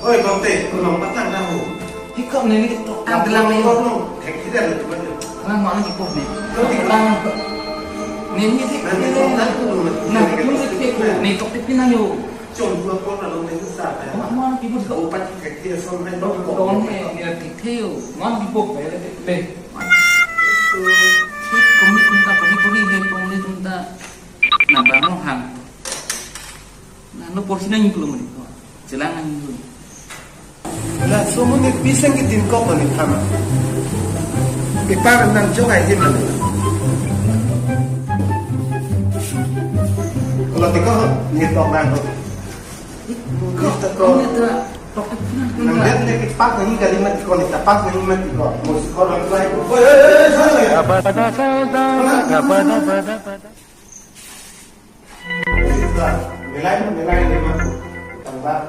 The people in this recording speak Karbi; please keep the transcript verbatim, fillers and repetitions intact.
Oi, Bangte, ko long patang na ho. Hikam ne ni tok tang telang ne. Ko long, thek kita lo tuan. Lang mana di pop ne. Ko di lang. Ne ni thek ne. Lang ni tok tang tu. Na tu ne thek ne tok thek pina yo. Chom dua pon na long ne sa ta. Ma ma di pop. Ko pat thek kita som hai. Tok don ne ne thek thek yo. Ma di pop le le. Thek komi kunta komi komi he komi kunta. Na ba no hang. Na no porsi na ingklum ni ko. Chelang na ingklum. La somo ni pisang ke din ko ni thama. Ipar nang jok ai din mani. Kalau tiko ni tok nang ko. Ko ta ko. Ni ta tok tok na. Nang lihat ni kipak ni kali mati ko ni tapak ni mati ko. Mesti ko lang lai ko. Oi, oi, oi, oi, sana ya. Apa ada saudara, apa ada pada pada. Milai, milai lima. Tambah.